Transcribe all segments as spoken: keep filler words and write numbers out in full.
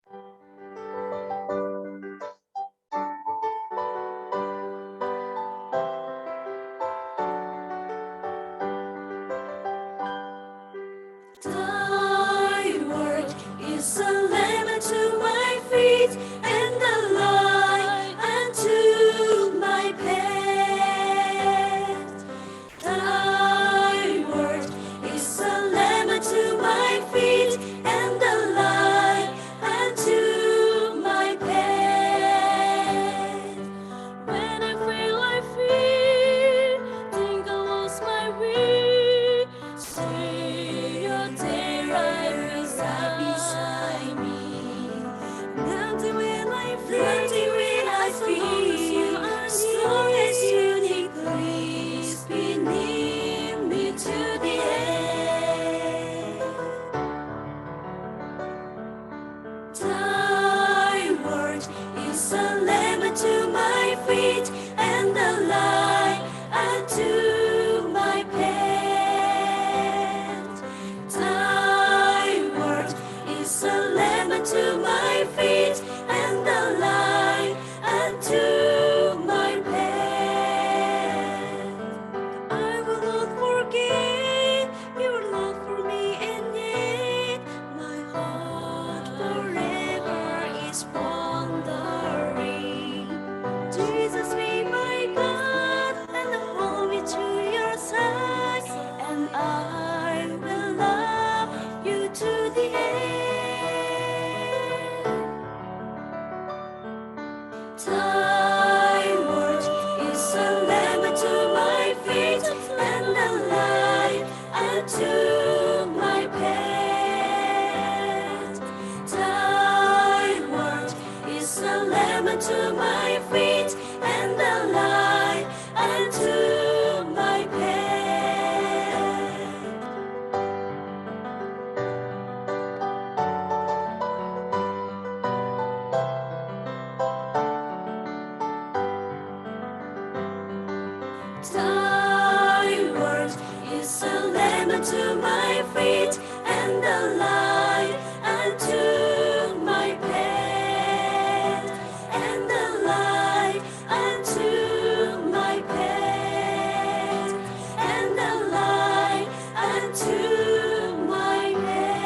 Thy word is a lamp unto my feet and a light unto my path. Thy word is a lamp unto my feet and a light unto my path. When I fail, I fear, think I lost my way. Say you're there right beside me. Nothing will I fear, nothing will I fear, as long as you need, please be near me to the end. Thy word is a lamp unto my feet and a light unto my path. Thy word is a lamp unto my feet and a light unto my path. I will not forget your love for me, and yet my heart forever is wandering. Jesus be my God, and hold me to your side, and I will love you to the end. Thy word is a lamp unto my feet and a light unto my path. Thy word is a lamp unto my feet and a light unto my path. Thy word is a lamp unto my feet and a light unto my path, and a light unto my path, and a light unto my path.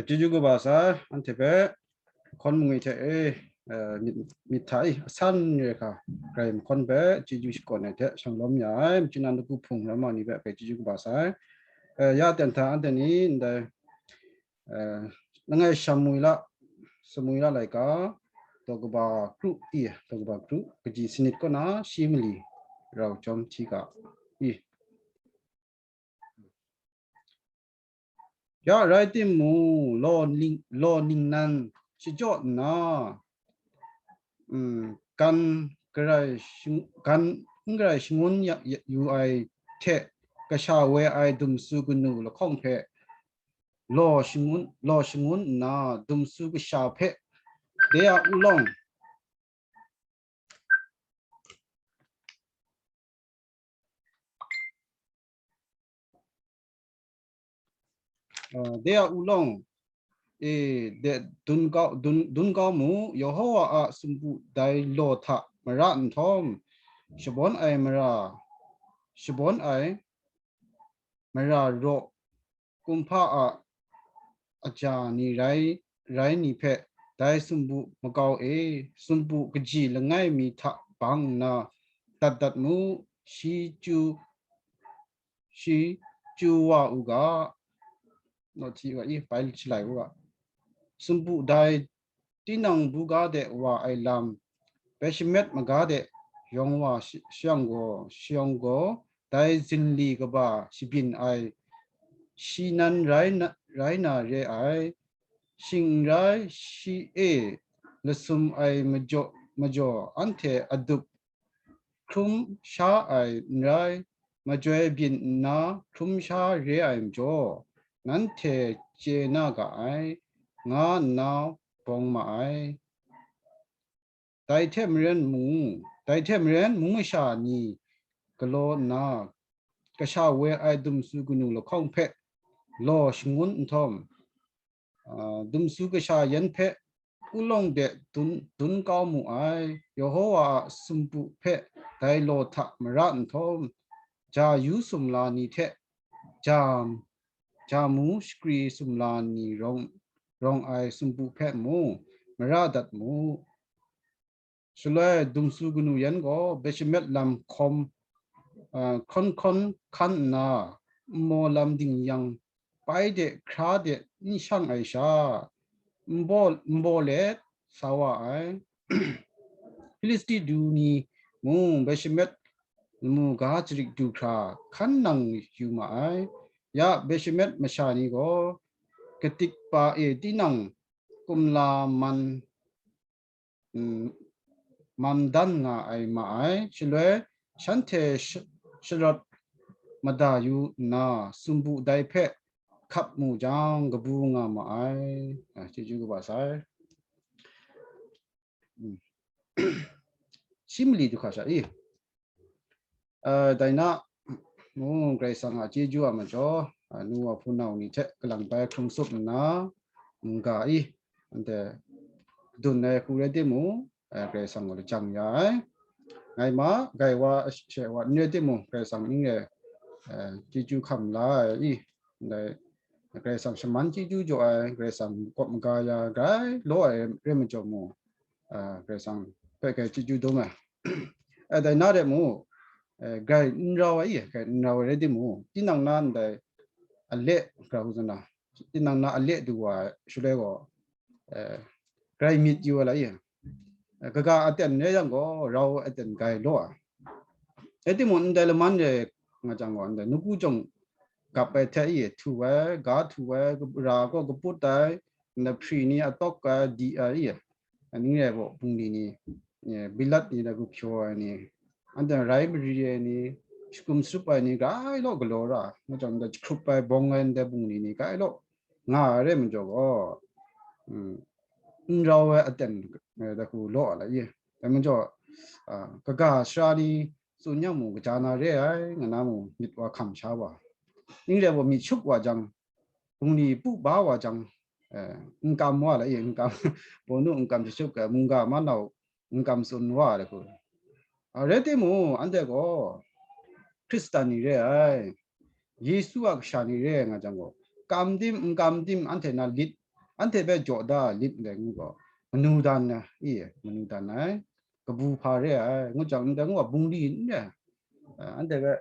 Chyeju kaba sai, anhte hpe, hkawn mangwi hte e, eh, myit, myit hta e, asan re hka, Karai mahkawn hpe chyeju shakawn ai hte shanglawm ya ai, machying nang dahku hpung rawt ma ni hpe, hpe chyeju kaba sai. Eh, ya ten hta anhte ni ndai, eh, langai Samuila, Samuila laika, daw kaba kru i, daw kaba kru, kaji sanit kaw na shi mali rau chyawm hti ga i. Ya rai timung, law ning-, law ningnan shajaw nna, mm, gan garai shing-, gan n garai shangun ya, ya, yu ai hte, kasha woi ai dumsu kanu lahkawng hpe law shangun, law shangun nna, dumsu kasha hpe de a ulawng, ah, de a ulawng e de dun kau, dun, dun kau mu, Yehowa a sumpu dai law hta mara nhtawm, shabawn ai mara, shabawn ai mara raw kumhpa a aja ni rai, rai ni hpe dai sumpu makau e, sumpu kaji langai mi hta bang nna dat dat mu, shi chyu, shi chyu wa u ga, nawhti wa i, bai shalai u ga. Sumpu dai tinang buga de wa ai lam, Bethshemesh maga de yawng wa shi-, shayawng gaw, shayawng gaw, dai zinli kaba shabyin ai shi nan rai na, rai na re ai, shing n rai shi e lasum ai majaw, majaw anhte adup hkrum sha ai n rai, majoi byin nna hkrum sha re ai majaw, nanhte chye na ga ai, nga nna bawng ma ai. Dai hte maren mung, dai hte maren mung masha ni galaw nna, kasha woi ai dumsu kanu lahkawng hpe law shangun nhtawm, a, dumsu kasha yan hpe ulawng de dun, dun kau mu ai. Yehowa a sumpu hpe dai law hta mara nhtawm, ja yu sumla ni hte ja, ja mu shakri sumla ni rawng, rawng ai sumpu hpe mung mara dat mu. Shaloi dumsu kanu yan gaw Bethshemesh lam hkawm, a, hkawn hkawn hkan nna, nmaw lam ding yang, pai de hkra de n shang ai sha, nbaw, nbaw let sa wa ai. Hpilisti du ni mung Bethshemesh lamu ga jarit du hkra hkan nang yu ma ai. Ya Bethshemesh masha ni gaw katik pa e tinang kumla man, mm, man dan nga ai ma ai. Shaloi shanhte sh-, sharawt mada yu nna, sumpu dai hpe hkap mu jang, kabu nga ma ai. A, chyeju kaba sai. Mm. Shi mali du hkra sha i. A, dai na, mung Karai Kasang a chyeju a majaw, a, nu wa hpunau ni hte kalang bai hkrung sup nna, n-ga i, anhte dun ai hku rai timung, a, Karai Kasang gaw lajang ya ai. Ngai ma, gai wa, she wa n rai timung, Karai Kasang n rai, a, chyeju hkam la ai i, ndai Karai Kasang shaman chyeju jaw ai, Karai Kasang kawp maga ya, grai law ai rai majaw mung, a, Karai Kasang hpe grai chyeju dum ai. A, dai na de mung, e, grai n rau ai, grai n rau ai rai timung, tinang na ndai ale, grau hku zana, tinang na ale du wa ai shaloi gaw, e, grai myit yu ai la i, e, kaga aten rai yang gaw, rau aten grai law ai. Rai timung, ndai laman re nga jang gaw, ndai nawku jawng gap ai hte i, htu ai, ga htu ai, ra gaw kaput ai, ndai hpri ni atawk ai, di ai i, ning rai gaw, bungli ni, e, bilat ni, ndai gupyaw ai ni, anhte rai mari ai ni, shakum sharup ai ni, grai law galaw ra, nga jang, ndai jahkrup ai, bawng ai, ndai bungli ni, grai law nga ai rai majaw gaw, mm, n rau ai aten, e, dai hku law ai la i. Dai majaw, a, kaga sara ni tsun yang mung, kaja na re ai, nga na mung, myit wa hkam sha wa. Ning rai gaw, myit shup wa jang, bungli pu ba wa jang, e, n kam wa la i, n kam, bawnu n kam jashup ga, mungga manau n kam tsun wa ai hku. A, rai timung, anhte gaw Hkristan ni re ai, Yesu a kasha ni re ai nga jang gaw, kam tim, n kam tim, anhte na lit, anhte hpe jaw da lit ndai ngu gaw, manu dan ai, i, manu dan ai, kabu hpa re ai, ngu jang, ndai ngu gaw bungli n re ai. A, anhte hpe,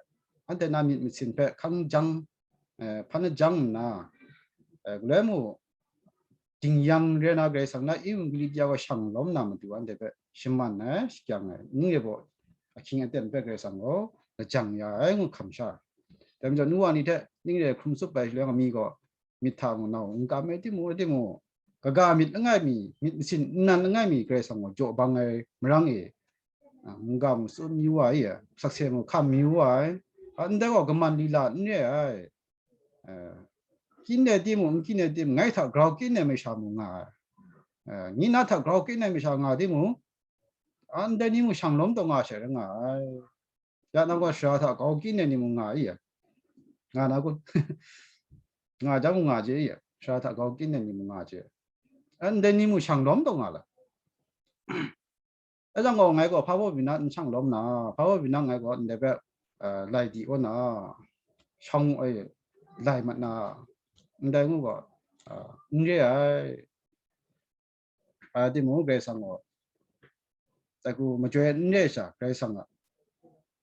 anhte na myit masin hpe hkang jang, e, hpan jang nna, e, galoi mung, ding yang re na Karai Kasang na Evangelist ya gaw shang lawm na matu anhte hpe shaman ai, shakyang ai, ning re gaw ahkying aten hpe Karai Kasang gaw lajang ya ai ngu hkam sha. Dai majaw, nu wa ni hte ning re hkrung sup ai shaloi mi gaw, myit hta mung nau n kam ai timung, rai timung, kaga myit langai mi, myit masin nnan langai mi Karai Kasang gaw jaw bang ai marang e, a, mungga mung tsun mayu wa i, sakse mung hkam mayu wa ai, a, ndai gaw kaman lila n re ai. A, kyin ai timung, n kyin ai timung, ngai hta grau kyin ai masha mung nga ai. A, nyi na hta grau kyin ai masha nga timung, a, ndai ni mung shang lawm taw nga she rai nga ai. Ya na gaw sara hta grau kyin ai ni mung nga i, a, nga na kun, nga jang mung nga je i, a, sara hta grau kyin ai ni mung nga je. A, ndai ni mung shang lawm taw nga la. Aja gaw ngai gaw hpa baw bina n shang lawm na, hpa baw bina ngai gaw ndai hpe, a, lai di wa na, shang ai lai mat na, ndai ngu gaw, a, n re ai. A, timung Karai Kasang gaw, dai hku majoi n re sha, Karai Kasang a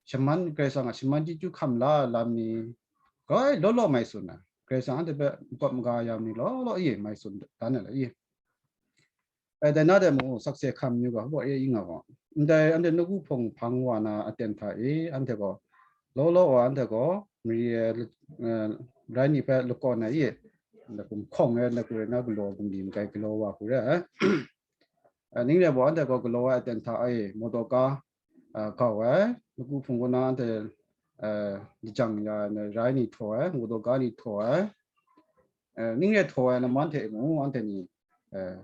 shaman, Karai Kasang a shaman chyeju hkam la ai lam ni, grai law law mai tsun ai. Karai Kasang anhte hpe makawp maga ya ai ni law law e mai tsun dan ai la i. E, dai na dai mung, sakse hkam yu ga, hpaw e ing nga gaw, ndai anhte nawku hpawng hpang wa na aten hta e, anhte gaw, law law wa anhte gaw, mari ai, e, rai ni hpe lakawn ai e, ndai hkum hkawng ai, ndai hku rai na galaw, bungli magai galaw wa hku re ai. E, ning re baw, anhte gaw galaw ai aten hta e, mawtaw ka, a, kau ai, nawku hpung kaw na anhte, a, lajang ya ai, rai ni htaw ai, mawtaw ga ni htaw ai, a, ning re htaw ai laman hte mung, anhte ni, a,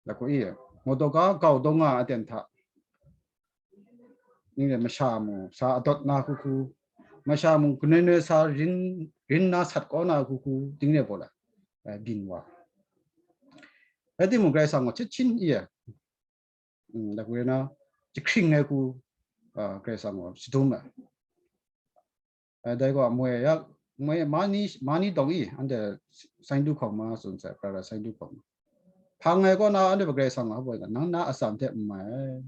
laku i, mawtaw ga gau dawng nga aten hta, ning re masha mung sa adawt na hku hku, masha mung kanoi noi sa rin, rin na sat kau na hku hku, ning re baw la, eh, byin wa. Rai timung, Karai Kasang gaw chyet chyet i e, mm, da hku re na, jahkring ai hku, ah, Karai Kasang gaw shadum ai. Eh, dai gaw moi ya, moi mani, mani dawng i, anhte Saindu hkawng ma tsun sai, pra ra Saindu hkawng ma. Hpang ai kaw na, anhte Karai Kasang a hpaw, nang na atsam hte n mai ai.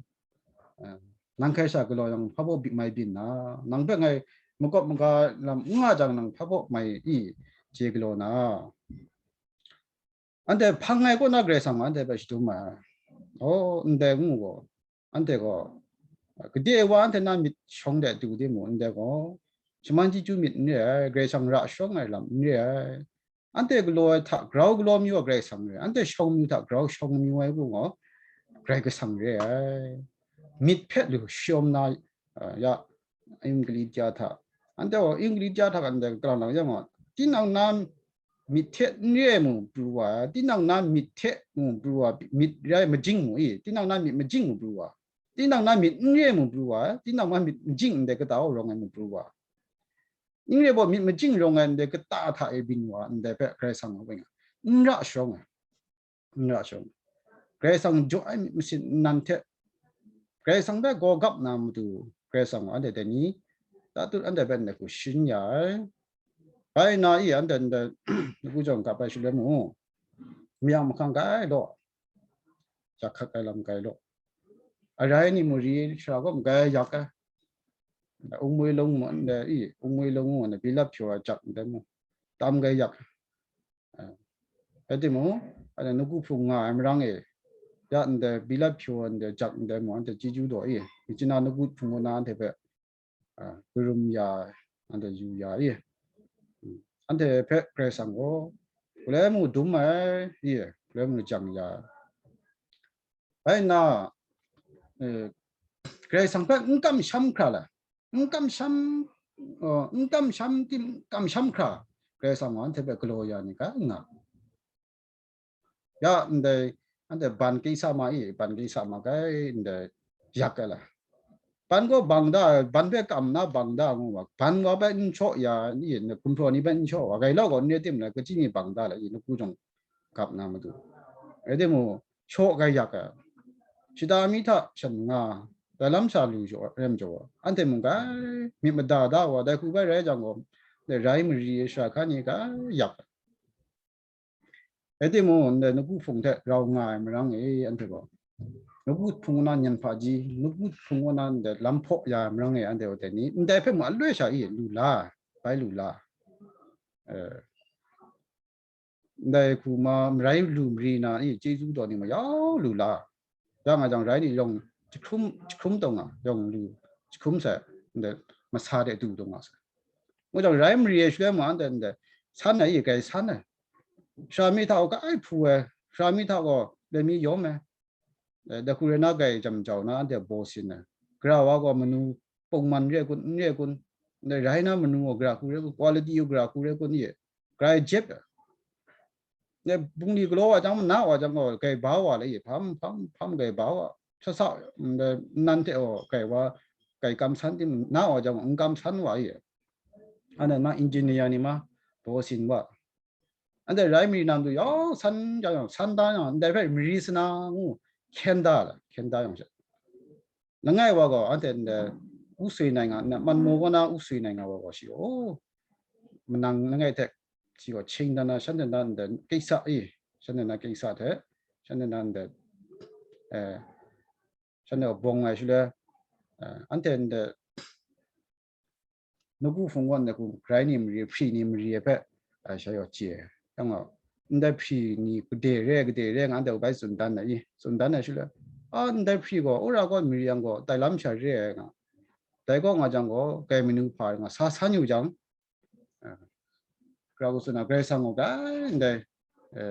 Eh, nang hkrai sha galaw yang, hpa baw byi mai byin na, nang hpe ngai makawp maga lam n nga jang, nang hpa baw mai i, chye galaw na. Anhte hpang ai kaw na Karai Kasang anhte hpe shadum ai. Oh, ndai ngu gaw, anhte gaw, gade wa anhte na myit shawng de du de mu, ndai gaw, shaman chyeju myit n re ai, Karai Kasang ra shawng ai lam n re ai. Anhte galaw ai hta grau galaw mayu ai Karai Kasang re ai, anhte shawng mayu hta grau shawng mayu ai gaw, Karai Kasang re ai. Myit hpe lu shawm na, ah, ya, Ingli ja hta. Anhte gaw Ingli ja hta kan dai kalang lang yang gaw, tinang na myit hte n re ai mung pru wa ai, tinang na myit hte mung pru wa, myit rai majing mu i, tinang na myit majing mu pru wa, tinang na myit n re ai mung pru wa, tinang na myit majing ndai kata rawng ai mung pru wa. N re baw myit majing rawng ai ndai kata hta e byin wa, ndai hpe Karai Kasang a weng n ra shawng ai. N ra shawng. Karai Kasang jaw ai myit masin nnan hte, Karai Kasang hpe gaw gap na matu, Karai Kasang gaw anhte dai ni, tatut anhte hpe ndai hku sharin ya ai. Bai na i, anhte ndai, lagu jawng gap ai shaloi mu, mayang mahkang grai law, jak hkat ai lam grai law, arai ni mu ri shara gaw magai yak ai. Ungmui lung mu ndai i, ungmui lung mu ndai, bilap pyaw ai jak ndai mu, tam grai yak. Rai timung, anhte nawku hpung nga ai marang e, ya ndai, bilap pyaw ndai, jak ndai mu, anhte chyeju daw i, machyin a nawku hpung kaw na anhte hpe, a, karum ya ai, anhte yu ya i. Anhte hpe Karai Kasang gaw, galoi mung dum ai i, galoi mung jang ya ai. Bai nna, eh, Karai Kasang hpe n kamsham hkra la, n kamsham, uh, n kamsham tim kamsham hkra, Karai Kasang gaw anhte hpe galaw ya ni ga nga. Ya, ndai, anhte ban kisa ma i, ban kisa ma ga i, ndai, yak ai la. Ban gaw bang da, ban hpe kam na bang da ngu wa, ban wa hpe n shaw ya, i, kumhpraw ni hpe n shaw wa, gai law gaw n re tim la, kaji ni bang da la, i, nawku jawng gap na matu. Rai timung, shaw gai yak ai. Shata mi hta shan nga, dai lam sha lu jaw, rem jaw, anhte mung grai myit mada da wa, dai hku bai rai jang gaw, dai rai mari ai shara hkan ni grai yak ai. Rai timung, ndai nawku hpung hte rau nga ai marang e, anhte gaw, nawku hpung kaw na nyan hpaji, nawku hpung kaw na ndai lam hpaw ya ai marang e, anhte gaw dai ni, ndai hpe mung aloi sha i lu la, bai lu la. Eh, ndai hku ma marai lu mari na i, chyeju daw ni ma yau lu la. Ya nga jang rai ni yawng jahkrum, jahkrum taw nga, yawng lu jahkrum sai, ndai masa de du taw nga sai. Ngu jang rai mari ai shaloi ma anhte ndai san ai i, grai san ai. Sara mi hta gaw grai hpu ai, sara mi hta gaw lami yawm ai. Eh, dai hku rai na grai jam jau na anhte baw sin ai. Gara wa gaw manu pungman re ai kun, n re ai kun, ndai rai na manu gaw gara hku re ai kun, quality gaw gara hku re ai kun i, grai jep ai. Ndai bungli galaw wa jang, na wa jang gaw, grai ba wa le i, hpam, hpam, hpam grai ba wa. Sa sa, ndai nnan hte gaw, grai wa, grai kam san tim, na wa jang gaw, n kam san wa i. Anhte ma engineer ni ma, baw sin wa. Anhte rai mari na matu yawng san jang yawng, san da yang, ndai hpe mari sana ngu, hkyen da la, hkyen da yang she. Langai wa gaw, anhte ndai, u sui nai nga, na, man maw kaw na u sui nai nga wa gaw shi, oh, manang langai hte, shi gaw, ching dan na, shanhte na ndai, kisa i, shanhte na kisa hte, shanhte na ndai, eh, shanhte gaw bawng ai shaloi, eh, anhte ndai, nawku hpung kaw na hku, grai ni mari, hpri ni mari ai hpe, a, sha yaw chye ai. Yang gaw, ndai hpri ni gade re ai, gade re ai nga, ndai bai tsun dan ai i, tsun dan ai shaloi, a, ndai hpri gaw, wora kaw mari yang gaw, dai lam sha re ai nga. Dai kaw nga jang gaw, grai manu hpa nga, sa san yu jang, a, grau tsun na, Karai Kasang gaw grai ndai, e,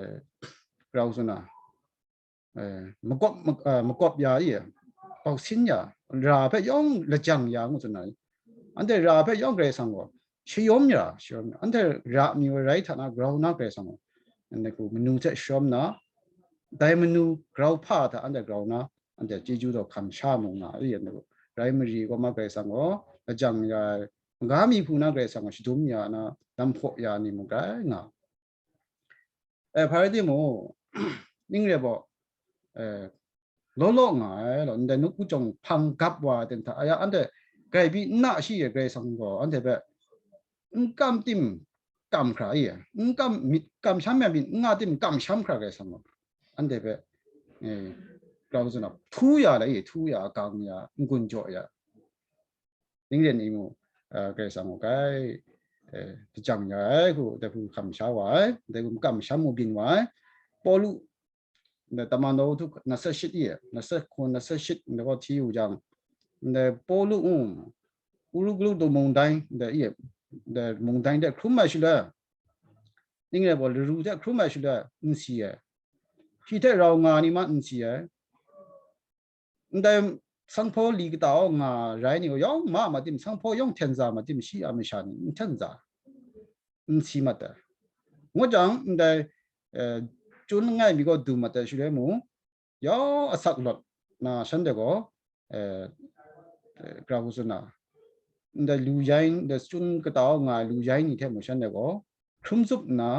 grau tsun na, eh, makawp, mak-, eh, makawp ya i, bausin ya, ra hpe yawng lajang ya ngu tsun ai. Anhte ra hpe yawng Karai Kasang gaw shayawm ya, shayawm ya. Anhte ra mi rai hta na grau na Karai Kasang gaw, anhte hku manu hte shayawm na, dai manu grau hpa hta anhte grau na, anhte chyeju daw hkam sha mu nga i, anhte hku rai mari gaw ma Karai Kasang gaw lajang ya ai, maga mi hku na Karai Kasang gaw shadum ya na, lam hpaw ya ni mung grai nga. E, hpa rai timung, ning re baw, e, law law nga ai law, ndai nawku jawng hpang gap wa ai ten hta, aya, anhte grai bi n na shi e, Karai Kasang gaw anhte hpe n kam tim kam hkra i, n kam myit, kamsham ya myit, n nga tim kamsham hkra Karai Kasang gaw anhte hpe, e, grau zun a, htu ya lai i, htu ya, gang ya, n-gun jaw ya. Ning ren i mu, a, Karai Kasang gaw grai, e, lajang ya ai, hku dai hku hkam sha wa ai, dai hku makam masham mu byin wa ai. Pawlu, ndai Tamando htu nat sat shit i, nat sat hku nat sat shit ndai gaw hti yu jang, ndai Pawlu, um, Uruglu du mungdai, ndai i, ndai mungdai de hkrum ai shaloi, ning re baw laru de hkrum ai shaloi, n si ai. Shi hte rau nga ni ma n si ai. Ndai sanghpaw li kata aw nga rai ni gaw yawng ma ma tim, sanghpaw yawng hten za ma tim, shi a masha ni n hten za, n si mat ai. Ngu jang, ndai, eh, chyun langai mi gaw du mat ai shaloi mu, yawng asak lawt na shanhte gaw, eh, eh, gra hku tsun na, ndai lu yai, ndai chyun kata aw nga ai lu yai ni hte mu shanhte gaw, hkrum tsup nna,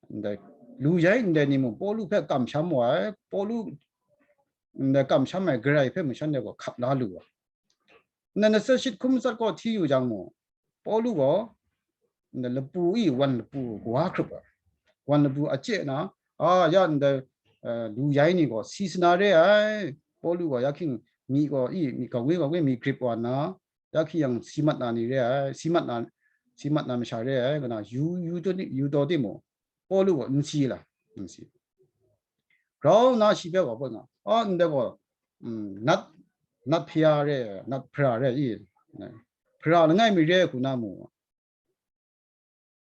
ndai lu yai ndai ni mung Pawlu hpe kamsham wa ai, Pawlu ndai kamsham ai Karai hpe mung shanhte gaw hkap la lu ai. Ndai nat sat shit hkrum sat gaw hti yu jang mung, Pawlu gaw ndai lapu i wan lapu kawa hkrup ai. Wan lapu a chye na, a, ya ndai, eh, lu yai ni gaw si sana re ai. Pawlu gaw ya hkying myi gaw i, myi gaw we gaw we myi grip wa nna, ya hkying yang si mat na ni re ai, si mat na, si mat na masha re ai, kaw na yu, yu taw ni, yu taw timung, Pawlu gaw n si la, n si. Grau nna shi hpe gaw, Pawlu gaw, a, ndai gaw, mm, nat, nat hpara re, nat hpara re i, hpara langai mi re hku na mu.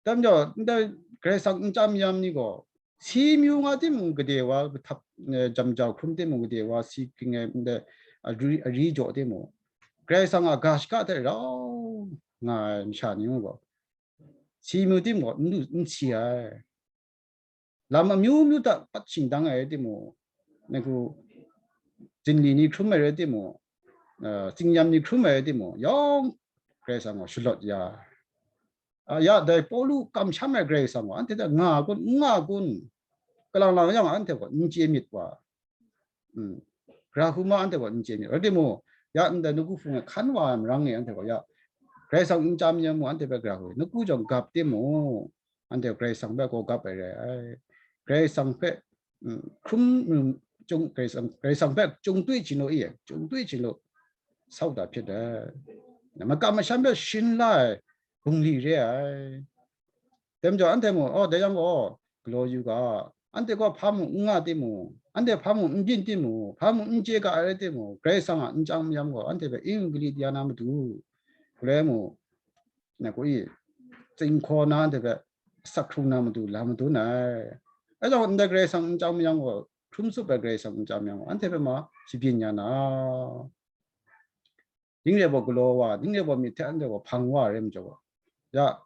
Dai majaw, ndai Karai Kasang n chyam yam ni gaw, si myu nga timung gade wa, htap, eh, jam jau hkrum timung gade wa, si ging ai ndai ari, ari jaw timung, Karai Kasang a ga shaka hte rau nga ai masha ni mung gaw, si myu timung gaw, n lu, n si ai. Lam amyu myu hta pat shingdang ai rai timung, nang hku zinli ni hkrum ai rai timung, eh, tsingyam ni hkrum ai rai timung, yawng Karai Kasang gaw shalawt ya. A, ya, dai Pawlu kamsham ai Karai Kasang gaw anhte hta nga kun, n nga kun, kalang lang yang anhte gaw n chye myit wa. Mm. Gara hku ma anhte gaw n chye myit. Rai timung, ya ndai nawku hpung e hkan wa ai marang e anhte gaw ya Karai Kasang n chyam yam mu anhte hpe gara hku, nawku jawng gap timung, anhte Karai Kasang hpe gaw gap ai rai ai. Karai Kasang hpe, mm, hkrum, mm, chyung, Karai Kasang, Karai Kasang hpe chyung twi chyin law i, chyung twi chyin law, sau da hpyit ai. Makam masham hpe shin la ai bungli re ai. Dai majaw anhte mung, oh, dai yang gaw, galaw yu ga, anhte gaw hpa mung n nga timung, anhte hpa mung n byin timung, hpa mung n chye ga ai rai timung, Karai Kasang a n chyam mayam gaw, anhte hpe Evangelii di ya na matu, galoi mung, na ku i, tsing hkaw na anhte hpe asak hkrung na matu, la matu nai. Dai gaw, ndai Karai Kasang n chyam mayam gaw, hkrum tsup ai Karai Kasang n chyam mayam gaw, anhte hpe ma shabyin ya na. Ning re baw galaw wa, ning re baw myit hte anhte gaw hpang wa ai rai majaw, ya,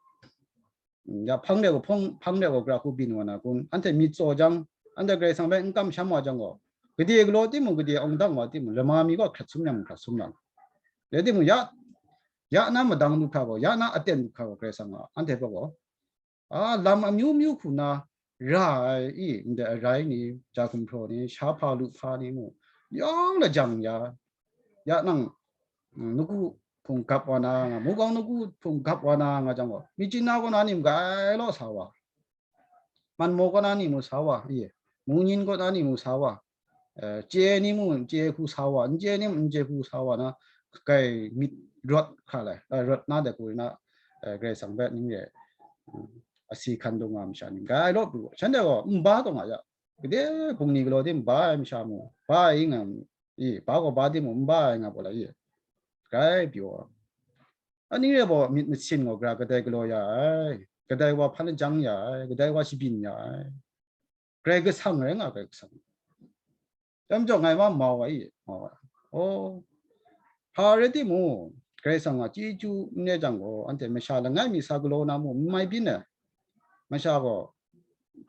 ya hpang de gaw hpang, hpang de gaw gara hku byin wa na kun, anhte myit tsaw jang, anhte Karai Kasang hpe n kamsham wa jang gaw, gade galaw timung, gade awng dang wa timung, lama mi gaw hkrat sum yang hkrat sum yang. Rai timung, ya, ya na madang du hkra gaw, ya na aten du hkra gaw, Karai Kasang gaw anhte hpe gaw, a, lam amyu myu hku na ra ai i, ndai arai ni, ja gumhpraw ni, sha hpa lu hpa ni mu, yawng lajang ya, ya nang, mm, nawku hpung gap wa na nga, mungkawng nawku hpung gap wa na nga jang gaw, Myitkyina kaw na ni mung grai law sa wa, Manmaw kaw na ni mung sa wa, i, Mungyin kaw na ni mung sa wa, eh, chye ni mung chye hku sa wa, n chye ni mung n chye hku sa wa na, kai myit rawt hkra lai, eh, rawt na dai hku na, eh, Karai Kasang hpe ning re, mm, asi hkan dung nga masha ni, grai law pru, shanhte gaw n ba taw nga ya, gade bungli galaw di n ba ai masha mu, ba ai nga mu, i, ba gaw ba di mu, n ba ai nga pawt lai, i, grai pyaw ai. Aning re baw myit masin gaw gara kadai galaw ya ai, kadai wa hpan lajang ya ai, kadai wa shabyin ya ai. Karai Kasang rai nga, Karai Kasang. Dai majaw ngai ma mau ai, mau ai. Oh. Hpa rai timung, Karai Kasang a chyeju n re jang gaw, anhte masha langai mi sa galaw na mung n mai byin ai. Masha gaw,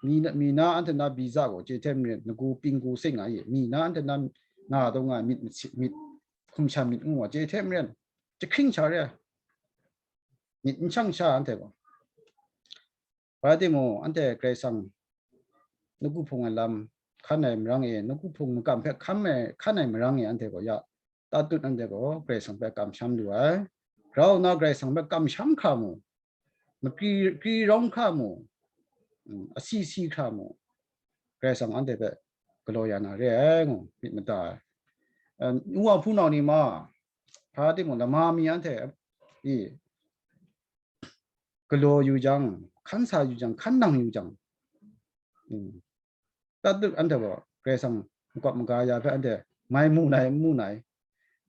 mi na, mi na anhte na visa gaw, chye hte maren, nagu pinggu seng nga ye, mi na anhte na nga taw nga ai myit, myit, hkum shan myit ngu wa, chye hte maren, jahkring sha re ai. Myit n shang sha anhte gaw. Rai timung, anhte Karai Kasang nawku hpung ai lam hkan ai marang e, nawku hpung makam hpe hkan ai, hkan ai marang e, anhte gaw ya, tatut anhte gaw Karai Kasang hpe kamsham lu ai. Grau nna Karai Kasang hpe kamsham hkra mu, makri, kri rawng hkra mu, mm, asi si hkra mu, Karai Kasang anhte hpe galaw ya na re ai ngu myit mada ai. Eh, nwang hpunau ni ma, hpa timung lama mi anhte i galaw yu jang, hkan sa yu jang, hkan nang yu jang, mm, tatut anhte gaw Karai Kasang makawp maga ya hpe anhte mai mu nai, mu nai,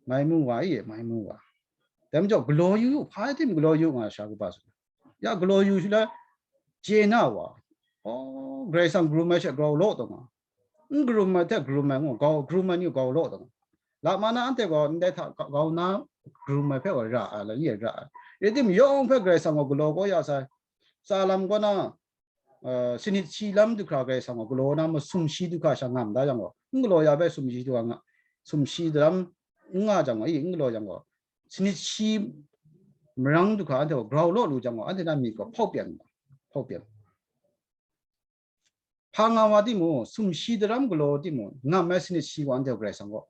mai mu wa i, mai mu wa. Dai majaw galaw yu, hpa tim galaw yu nga sha kaba su. Ya galaw yu shaloi, chye na wa. Oh, Karai Kasang karum ai she grau law taw nga. N karum ai hte karum ai ngu, grau, karum ai ni grau law taw nga. Lama na anhte gaw ndai hta ga-, grau na karum ai hpe wa ra ai, la ni ra ai. Rai tim yawng hpe Karai Kasang gaw galaw kau ya sai. Tsa lam kaw na, eh, sanit shi lam du hkra Karai Kasang gaw galaw na masum shi du hkra sha ngam da jang gaw, n galaw ya hpe sum shi du hkra nga, sum shi lam n nga jang gaw, i, n galaw jang gaw, sanit shi marang du hkra anhte gaw grau law lu jang gaw, anhte na myit gaw hpau pyan, hpau pyan. Hpa nga wa timung, sumshi daram galaw timung, ngam ai sanit shi wa anhte gaw Karai Kasang gaw,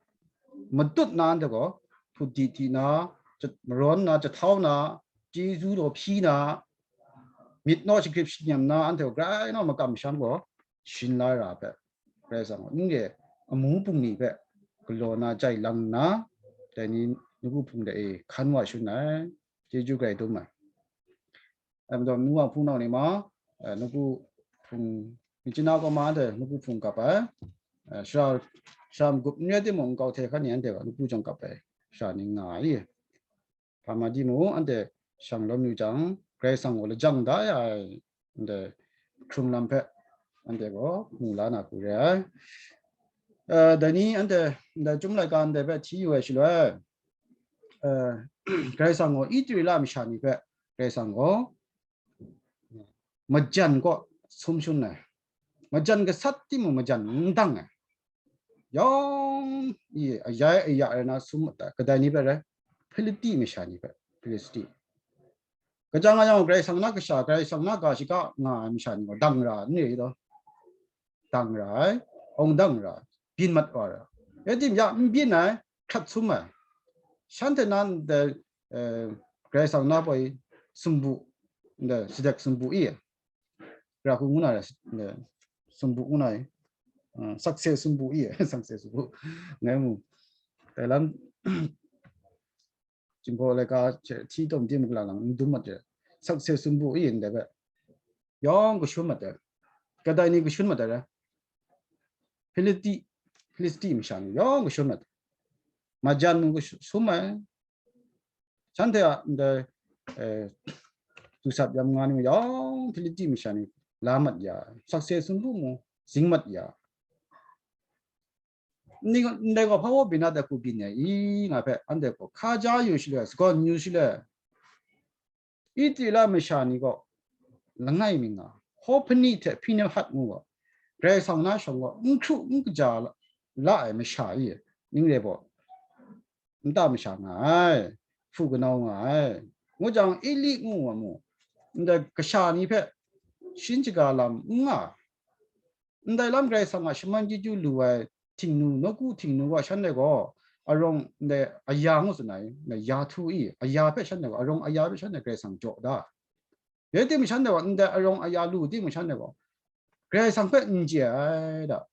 matut na anhte gaw, hput di di na, jat-, marawn na, jahtau na, chyeju daw hpyi na, myit naw shagrip shanyam na, anhte gaw grai naw makam masham gaw, shin la ra ai hpe, Karai Kasang gaw, n re amu bungli hpe galaw na jai lang nna, dai ni nawku hpung de e hkan wa shun ai, chyeju grai dum ai. Ai majaw, nu wa hpunau ni ma, eh, nawku hpung, myit chyanna kaw ma anhte nawku hpung kap ai, eh, shara, shara magup n rai timung, nkau hte hkan ni anhte gaw nawku jawng kap ai, shara ni nga ai. Hpa ma di mu, anhte shang lawm yu jang, Karai Kasang gaw lajang da ya ai, anhte hkrung lam hpe, anhte gaw mu la na hku re ai. Eh, dai ni anhte, ndai Chyum laika ndai hpe hti yu ai shaloi, eh, Karai Kasang gaw Israela masha ni hpe Karai Kasang gaw majan kaw sum shun ai. Majan gasat timung majan n dang ai. Yawng i ayai aya rai na sum kadai ni hpe rai? Hpilisti masha ni hpe, Hpilisti. Kajang ayawng Karai Kasang na kasha, Karai Kasang na ga shiga nga ai masha ni gaw dang ra n re i taw? Dang ra ai, awng dang ra ai, byin mat wa ra ai. Rai tim ya, n byin ai, hkrat sum ai. Shanhte nan dai, eh, Karai Kasang na poi sumbu, ndai sadek sumbu i, ra hku ngu na rai, ndai sumbu ngu na i, eh, sakse sumbu i, sakse sumbu. Ngai mu, dai lam, Jinghpaw laika hte hti taw made mung lang n dum mat ai, sakse sumbu i ndai hpe yawng kashun mat ai, kadai ni kashun mat ai rai? Hpilisti, Hpilisti masha ni yawng kashun mat ai, majan mung kashun ai, shanhte a ndai, eh, dusat yam nga ni yawng Hpilisti masha ni la mat ya ai, sakse sumbu mung zing mat ya ai. Ndai gaw hpa wa byin na dai hku byin ai i, nga hpe anhte gaw hkaja yu shaloi, sagawn yu shaloi, Israela masha ni gaw langai mi nga, Hawhpini hte Hpinehas ngu gaw, Karai Kasang na shawng gaw n hkru n kaja la, la ai masha i, ning re baw, nta masha nga ai, hpu kanau nga ai, ngu jang, Eli ngu wa mu, ndai kasha ni hpe shin shaga lam n nga ai. Ndai lam Karai Kasang a shaman chyeju lu ai Htingnu, nawku Htingnu gaw shanhte gaw arawng, ndai aya ngu tsun ai, ndai ya htu i, aya hpe shanhte gaw, arawng aya hpe shanhte Karai Kasang jaw da. Rai timung shanhte gaw, ndai arawng aya lu timung shanhte gaw, Karai Kasang hpe n chye ai da.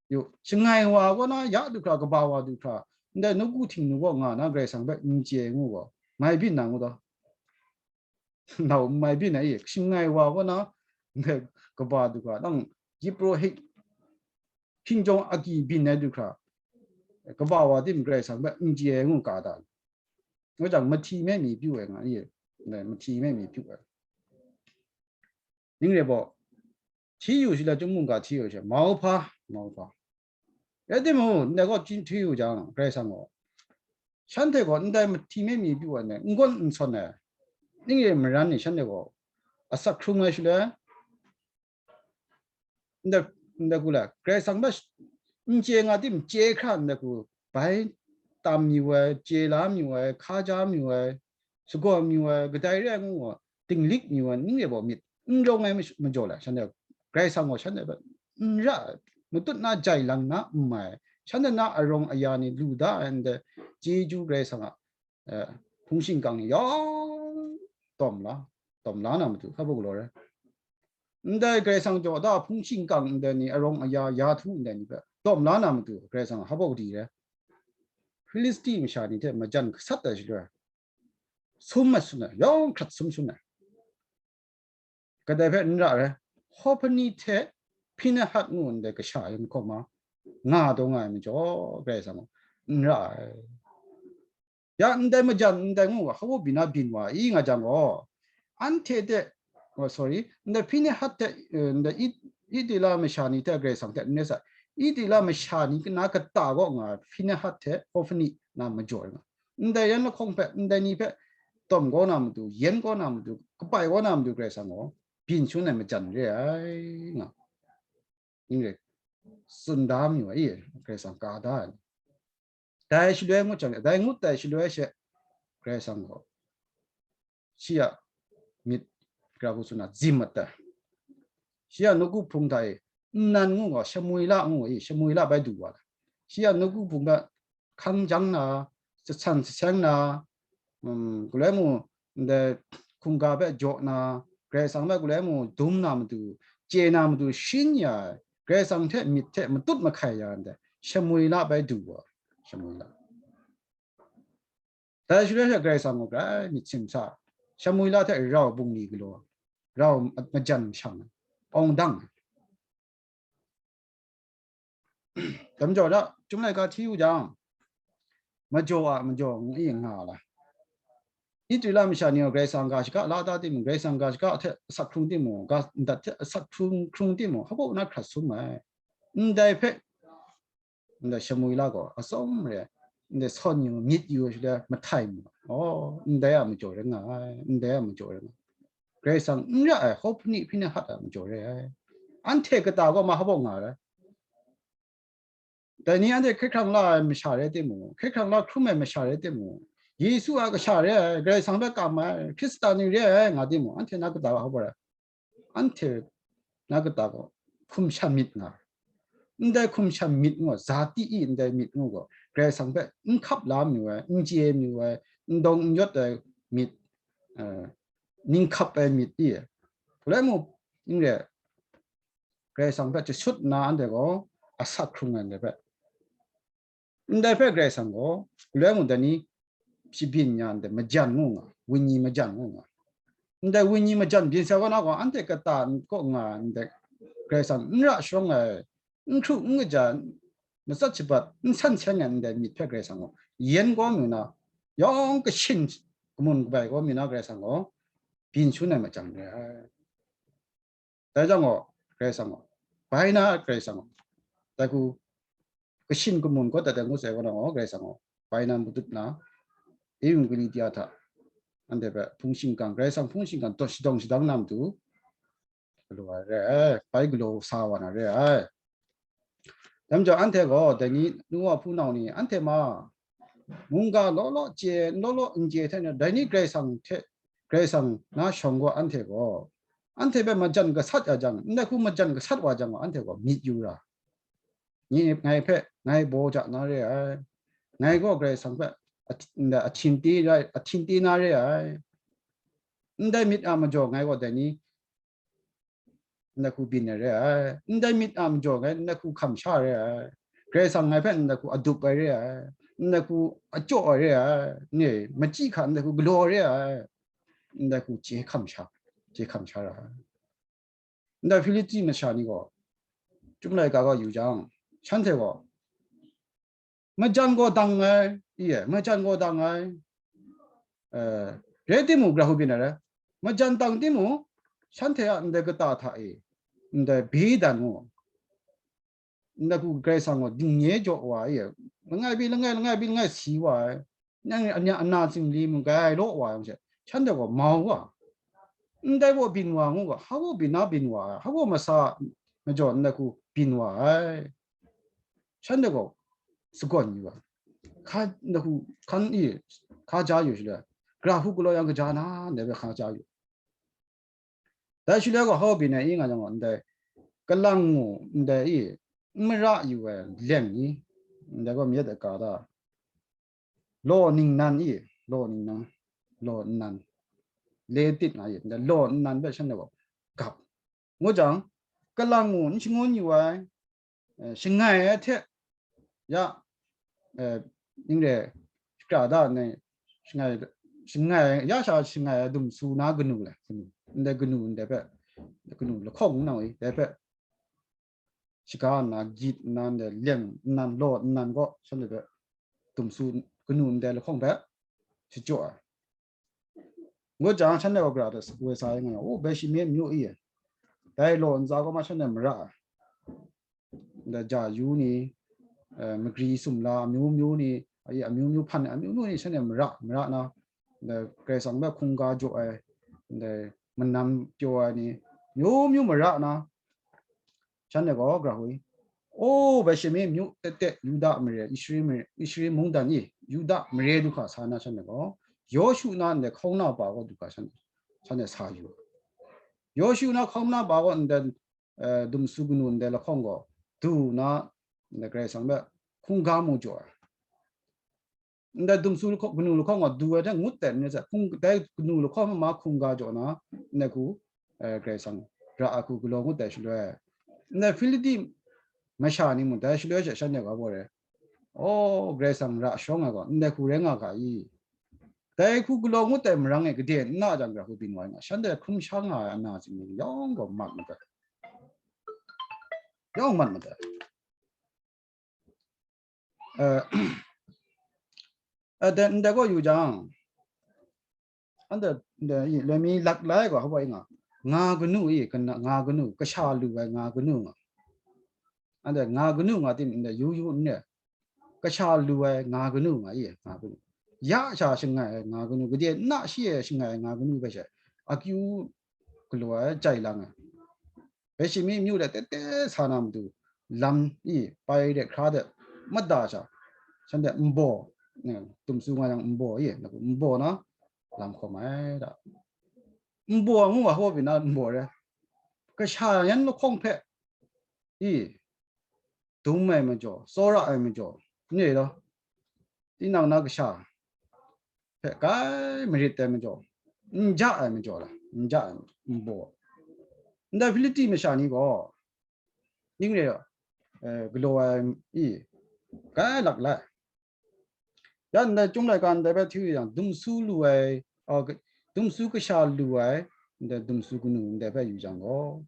Yu, shangai wa kaw na ya du hkra, kaba wa du hkra, ndai nawku Htingnu gaw nga na Karai Kasang hpe n chye ngu gaw, mai byin na ngu taw? Nau n mai byin ai, shangai wa kaw na, kaba du hkra, nang Yipro hik hkinjawng agyi byin ai du hkra, kaba wa tim Karai Kasang hpe n chye ai ngu ka ta? Ngu jang, mahti me mi pyu ai nga i, mahti me mi pyu ai. Ning re baw, hti yu shi la, Chyum mungga hti yu shi, Mauhpa, Mauhpa. Rai timung, ndai gaw hti yu jang, Karai Kasang gaw, shanhte gaw ndai mahti me mi pyu ai, n gawn n sawn ai, ning re maran ni shanhte gaw asak hkrung ai shaloi, ndai, ndai hku la, Karai Kasang hpe n chye nga tim, chye hkra ndai hku bai tam yu ai, chye la yu ai, hkaja yu ai, shagawn yu ai, kadai re ai ngu gaw, dinglik yu ai, n re baw myit n rawng ai majaw le, shanhte Karai Kasang gaw shanhte hpe n ra ai, matut na jai lang na n mai ai, shanhte na arawng aya ni lu da ai, ndai chyeju Karai Kasang a, eh, hpung shingkang ni yawng tawm la, tawm la na matu, hpa buk galaw rai. Ndai Karai Kasang jaw da hpung shingkang ndai ni, arawng aya, ya htu ndai ni hpe tawm la na matu, Karai Kasang hpa buk di rai. Hpilisti masha ni hte majan gasat ai shaloi, sum ai sum ai, yawng hkrat sum sum ai. Kadai hpe n ra ai, Hopani hte Hpinehas ngu ndai kasha yan hkawm ma, nga taw nga ai majaw, Karai Kasang gaw n ra ai. Ya ndai majan ndai ngu, hpa buk byin na byin wa i nga jang gaw, anhte hte, oh, sorry, ndai Hpinehas hte, eh, ndai It-, Itila masha ni hte Karai Kasang hte n re sai. Itila masha ni na kata kaw nga ai Hpinehas hte Hopani na majaw ai nga. Ndai yan lahkawng hpe, ndai ni hpe tawm kau na matu, yen kau na matu, kapai kau na matu Karai Kasang gaw byin shangun ai majan re ai nga. Ning rai, tsun da mayu ai, Karai Kasang ka da ai. Dai shaloi ngut jang, dai ngut ai shaloi she, Karai Kasang gaw shi a myit gara hku tsun na, zim mat ai. Shi a nawku hpung hta e, nnan ngu gaw, Shamuila ngu ai, Shamuila bai du wa ai. Shi a nawku hpung hta hkang jang na, jahsan jaseng na, um, galoi mung ndai hkungga hpe jaw na, Karai Kasang hpe galoi mung dum na matu, chye na matu, shin ya ai, Karai Kasang hte myit hte matut mahkai ya ndai, Shamuila bai du wa, Shamuila. Dai shaloi hte Karai Kasang gaw grai myit htim sa, Shamuila hte rau bungli galaw, rau majan shang, awng dang. Dai majaw da, Chyum laika hti u jang, majaw a majaw ngu i nga la. Israela masha ni gaw Karai Kasang ga shaga la ta timung, Karai Kasang ga shaga hte asak hkrung timung, ga ndat hte asak hkrung hkrung timung, hpa buk na hkrat sum ai. Ndai hpe, ndai Shamuila gaw atsawm re ai, ndai sawn yu, myit yu ai shaloi, mahtai mu ai. Oh, ndai a majaw rai nga ai, ndai a majaw rai nga ai. Karai Kasang n ra ai, Hopani, Hpinehas a majaw re ai. Anhte kata gaw ma hpa buk nga ai. Dai ni anhte hkye hkrang la ai masha rai timung, hkye hkrang la hkrum ai masha rai timung, Yesu a kasha re ai, Karai Kasang hpe kam ai, Hkristan ni re ai nga timung, anhte na kata gaw hpa buk rai? Anhte na kata gaw hkum shan myit nga ai. Ndai hkum shan myit ngu, zati i ndai myit ngu gaw, Karai Kasang hpe n hkap la mayu ai, n chye mayu ai, n dawng n yawt ai myit, eh, ninghkap ai myit i, galoi mung, n re ai, Karai Kasang hpe jasut nna anhte gaw asak hkrung ai ndai hpe. Ndai hpe Karai Kasang gaw, galoi mung dai ni, shi byin ya ndai majan ngu nga, wenyi majan ngu nga. Ndai wenyi majan byin sai wa na gaw, anhte kata kaw nga ndai Karai Kasang n ra sharawng ai, n hkru n kaja, matsat shabat n san seng ai ndai myit hpe Karai Kasang gaw yen kau mi na, yawng kashin kamun kabai kau mi na Karai Kasang gaw byin shangun ai majan re ai. Dai jang gaw, Karai Kasang gaw, bai na Karai Kasang gaw, dai hku kashin kamun kau dat ai ngut sai gaw na gaw, Karai Kasang gaw, bai na matut na, Evangelia hta, anhte hpe hpung shingkang, Karai Kasang hpung shingkang, dawt shadawng shadang na matu, galaw ai re ai, bai galaw sa wa na re ai. Dai majaw anhte gaw, dai ni, nu wa hpunau ni, anhte ma, mungga law law chye, law law n chye hte, dai ni Karai Kasang hte, Karai Kasang na shawng gaw anhte gaw, anhte hpe majan gasat ya jang, ndai hku majan gasat wa jang gaw, anhte gaw myit yu ra. Nye, ngai hpe, ngai baw ja na re ai. Ngai gaw Karai Kasang hpe ahti-, ndai ahtin te rai, ahtin te na re ai. Ndai myit a majaw ngai gaw dai ni, ndai hku byin ai re ai. Ndai myit a majaw ngai ndai hku hkam sha re ai. Karai Kasang ngai hpe ndai hku adup ai re ai. Ndai hku achyaw ai re ai. Nye, machyi hka ndai hku galaw re ai. Ndai hku chye hkam sha, chye hkam sha ra ai. Ndai Hpilisti masha ni gaw, Chyum laika gaw yu jang, shanhte gaw, majan gaw dang ai, i e, majan gaw dang ai, eh, rai timung, gara hku byin ai rai, majan dang timung, shanhte a ndai kata hta e, ndai bye dan ngu, ndai hku Karai Kasang gaw dingnye jaw wa ai, langai bi langai, langai bi langai si wa ai, nang a nya ana tsingli mung gai law wa ai hte, shanhte gaw mau wa, ndai gaw byin wa ngu ga, hpa gaw byin na byin wa ai, hpa gaw masa majaw ndai hku byin wa ai, shanhte gaw sagawn yu ai. hka, nahu hkan i hka ja yu shaloi, gara hu galaw yang kaja na, ndai hpe hka ja yu. Dai shaloi gaw hau byin ai i nga jang gaw, ndai kalang ngu ndai i n mara yu ai leng ni, ndai gaw myit ai ga da, law ningnan i, law ningnan, law nnan, le tit nga i, ndai law nnan hpe shanhte gaw gap. Ngu jang, kalang ngu n shangun yu ai, eh, shangai ai hte, ya, eh, ning re, shakra da nai, shangai, shangai, ya sha shangai ai dumsu na kanu le, kanu, ndai kanu ndai hpe, kanu lahkawng nang i, dai hpe, shaga nna, gyit nna, ndai leng nnan, law nnan gaw, shanhte hpe, dumsu kanu ndai lahkawng hpe, shajaw ai. Ngu jang, shanhte gaw gara hta woi sa ai nga yang, o, Benjamin myu e, dai law ntsa gaw ma shanhte mara ai. Ndai ja yu ni, eh, magri sumla amyu myu ni, ayi amyu myu hpan ai amyu myu ni shanhte mara, mara na, ndai Karai Kasang hpe hkungga jaw ai, ndai manam pyaw ai ni, myu myu mara na, shanhte gaw gara hui, o, Benjamin myu tete, Yuda mare, Israel mare, Israel mungdan e, Yuda mare du hkra sa na shanhte gaw, Yawshu na ndai hkauna pa gaw du hkra shanhte, shanhte sa yu. Yawshu na hkauna pa gaw ndai, eh, dumsu kanu ndai lahkawng gaw du na, ndai Karai Kasang hpe hkungga mu jaw ai. Ndai dumsu lahkawng, kanu lahkawng gaw du ai hte ngut dai myit hte, hkung, dai kanu lahkawng hpe ma hkungga jaw na, ndai hku, eh, Karai Kasang ra ai hku galaw ngut dai shaloi, ndai Hpilipi masha ni mung dai shaloi she shanhte ga baw re, o, Karai Kasang ra shawng ai gaw ndai hku rai nga ga i? Dai hku galaw ngut dai marang e gade n na jang, gara hku byin wa ai nga, shanhte hkrum sha nga ai ana zingning yawng gaw mat madat, yawng mat madat. Eh, eh, de, ndai gaw yu jang, anhte, ndai, i, loi mi lak lai gaw, hpa i nga, nga kanu i, kana, nga kanu, kasha lu ai nga kanu nga. Anhte nga kanu nga tim, ndai yu yu n re, kasha lu ai nga kanu nga i, nga kanu. Ya sha shangai ai nga kanu, gade na shi e shangai ai nga kanu hpe she, akyu galaw ai, chye lang ai. Benjamin myu de tete sa na matu, lam i pai de hkra de mada sha, shanhte nbaw, eh, dumsu nga yang nbaw i, nbaw na lam hkawm ai da. Nbaw ngu wa hpaw pyi na nbaw re. Kasha yan lahkawng hpe i dum ai majaw, tsawra ai majaw, n re law, tinang na kasha hpe kai marit ai majaw, n ja ai majaw la, n ja ai majaw, nbaw. Ndai Hpilipi masha ni gaw, ning re, eh, galaw ai i, kai lak lai. Ya ndai Chyum laika ndai hpe hti yu yang, dumsu lu ai, a, ka-, dumsu kasha lu ai, ndai dumsu kanu ndai hpe yu jang gaw,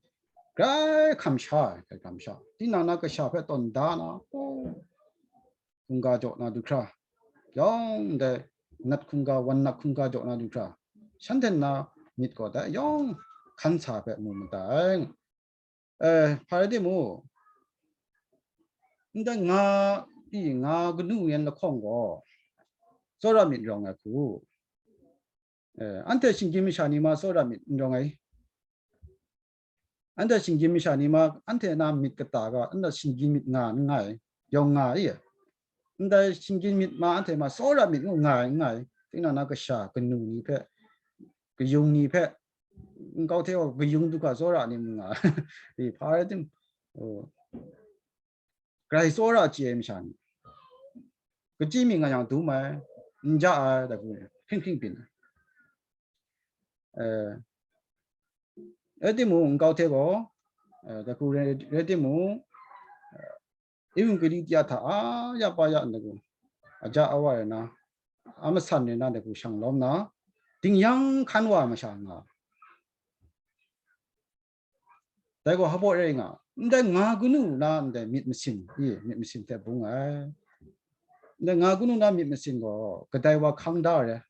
grai hkam sha ai, grai hkam sha. Tinang na kasha hpe tawn da na, o, hkungga jaw na du hkra, yawng ndai nat hkungga, wan nat hkungga jaw na du hkra, shanhte na myit gaw dai yawng hkan sa hpe mu mada ai. Eh, hpa rai timung, ndai nga, i, nga kanu yan lahkawng gaw, tsawra myit rawng ai hku. Eh, anhte shinggyim masha ni ma tsawra myit n rawng ai. Anhte shinggyim masha ni ma, anhte na myit kata ga, anhte shinggyim myit nga n nga ai, yawng nga ai. Ndai shinggyim myit ma, anhte ma tsawra myit ngu nga ai, n nga ai. Tinang na kasha, kanu ni hpe, kayung ni hpe, nkau hte gaw kayung du hkra tsawra ni mung nga ai. I, hpa rai tim, oh, grai tsawra chye ai masha ni, kachyi mi nga yang dum ai, n ja ai, dai hku hkring hkring byin ai. Eh, rai timung, nkau hte gaw, eh, dai hku rai, rai timung, eh, Evangeli hta a ya pa ya ndai hku, aja awa rai na, a masan rai na, dai hku shang lawm na, dingyang hkan wa masha nga. Dai gaw hpa rai nga, ndai nga kanu na ndai myit masin, i, myit masin hte bung ai. Ndai nga kanu na myit masin gaw kadai wa hkang da ai.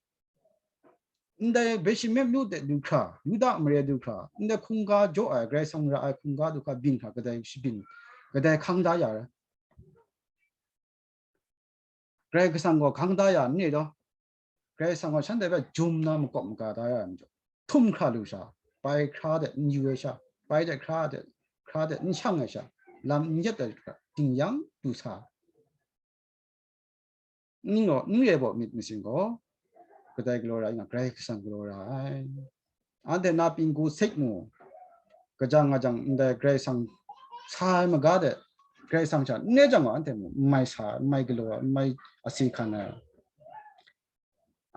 Ndai Benjamin myu de du hkra, Yuda mare du hkra, ndai hkungga jaw ai, Karai Kasang ra ai hkungga du hkra byin hkra, kadai shabyin, kadai hkang da ya ai. Karai Kasang gaw hkang da ya n ni taw? Karai Kasang gaw shanhte hpe jum na makawp maga da ya ai majaw, htum hkra lu sha, pai hkra de n yu ai sha, pai de hkra de, hkra de n shang ai sha, lam n yet ai hkra, dingyang du sa. n gaw, n re baw myit masin gaw, kadai galaw ra i nga, Karai Kasang galaw ra ai. Anhte na pinggu sek mu, kajang ngajang ndai Karai Kasang sa ai maga de, Karai Kasang sha n re jang gaw, anhte mung n mai sa, n mai galaw, n mai asi hkan ai.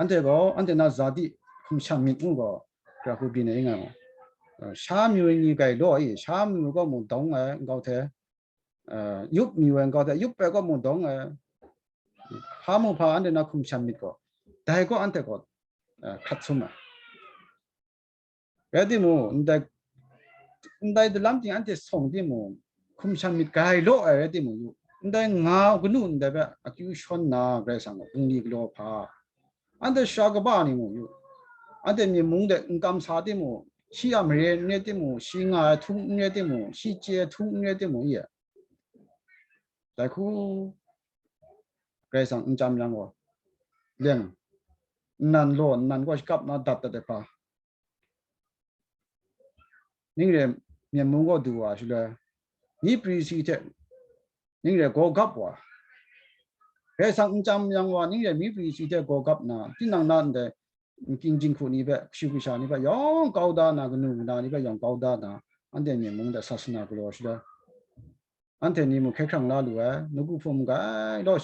Anhte gaw, anhte na zati hkum shan myit ngu gaw, gara hku byin ai nga, sha myu ni gai law i, sha myu gaw mung dawng ai nkau hte, yup myu ai nkau hte, yup ai gaw mung dawng ai, hpa mu hpa anhte na hkum shan myit gaw, dai gaw anhte gaw hkrat sum ai. Rai timung, ndai, ndai dalam ting anhte sawng timung, hkum shan myit gai law ai rai timung yu, ndai nga kanu ndai hpe akyu shawn na Karai Kasang a bungli galaw hpa, anhte sara kaba ni mung yu, anhte myi mung de n kam sa timung, shi a mare n re timung, shi nga ai htung n re timung, shi chye ai htung n re timung, i e. Dai hku Karai Kasang n chyam yang gaw, leng nnan law nnan gaw shakap na dat dat ai hpa, ning re myen mung gaw du wa shaloi, myi pri si hte ning re gaw gap wa, Karai Kasang n chyam yang wa ning re myi pri si hte gaw gap na, tinang na ndai king jinghku ni hpe, kashu kasha ni hpe yawng kau da na, kanu kana ni hpe yawng kau da na, anhte myen mung de sasana galaw shaloi, anhte ni mung hkye hkrang la lu ai, nawku hpung gai law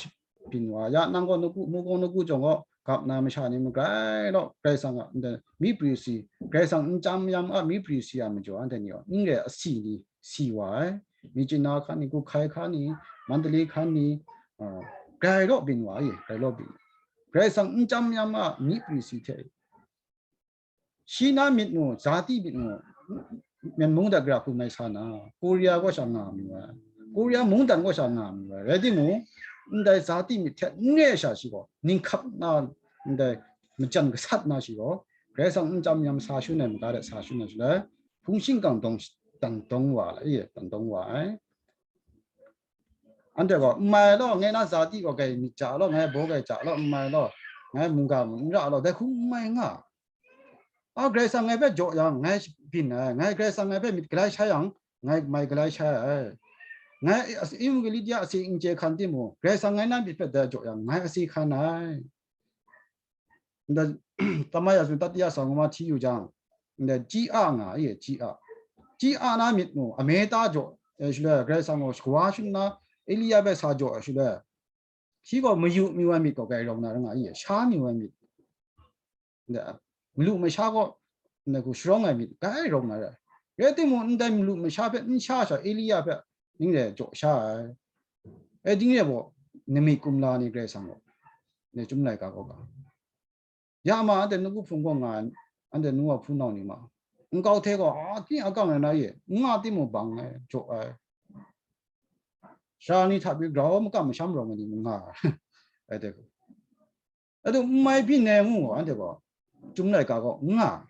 byin wa ya, nang gaw nawku, mungkawng nawku jawng gaw gap na masha ni mung gai law, Karai Kasang a ndai myi pri si, Karai Kasang n chyam yang a myi pri si a majaw, anhte ni gaw n re asi ni si wa ai, Myitkyina hkan ni, Kuhkai hkan ni, Mandalay hkan ni, a, gai law byin wa ai, gai law byin. Karai Kasang n chyam yang a myi pri si hte, shi na myit mu, zati myit mu, myen mung de gara hku mai sa na, Korea gaw sha nga mayu ai, Korea mungdan gaw sha nga mayu ai, rai timung, ndai zati myit hte n re ai sha shi gaw, ninghkap na, ndai majan gasat na shi gaw, Karai Kasang n chyam yang sa shun ai maga de sa shun ai shaloi, hpung shingkang dawng, dang dawng wa ai, e, dang dawng wa ai. Anhte gaw, n mai law, ngai na zati gaw gai myit ja law, ngai baw gai ja law, n mai law, ngai mungga mung n ra law, dai hku n mai nga. A, Karai Kasang ngai hpe jaw yang, ngai byin ai, ngai Karai Kasang ngai hpe myit galai sha yang, ngai mai galai sha ai. Ngai as-, Evangelist ya asi n chye hkan timung, Karai Kasang ngai na myit hpe dai jaw yang, ngai asi hkan ai. Nda, Tama ya sun tatiya sa nguma hti yu jang, nda, ji a nga, ye, ji a. Ji a na myit mu, ame ta jaw, e, shaloi, Karai Kasang gaw shawa shun na, Elia hpe sa jaw, e, shaloi, shi gaw mayu myu ai myit gaw gai rawng na ra nga, ye, sha myu ai myit. Nda, malu masha gaw, nda, hku sharawng ai myit, gai rawng na ra. Rai timung, ndai malu masha hpe, n sha sha, Elia hpe, ning re jaw sha ai. E, ding re gaw, nami kumla ni Karai Kasang gaw, ne, Chyum Laika gaw ga. Ya ma, anhte nawku hpung gaw nga ai, anhte nu wa hpunau ni ma. Nkau hte gaw, a, kyi akang ai na ye, n nga timung bang ai, jaw ai. Sara ni hta pyi grau makam masham rawng ai ni mung nga ai. Ai de. Adu n mai byin ai ngu gaw, anhte gaw, Chyum Laika gaw n nga.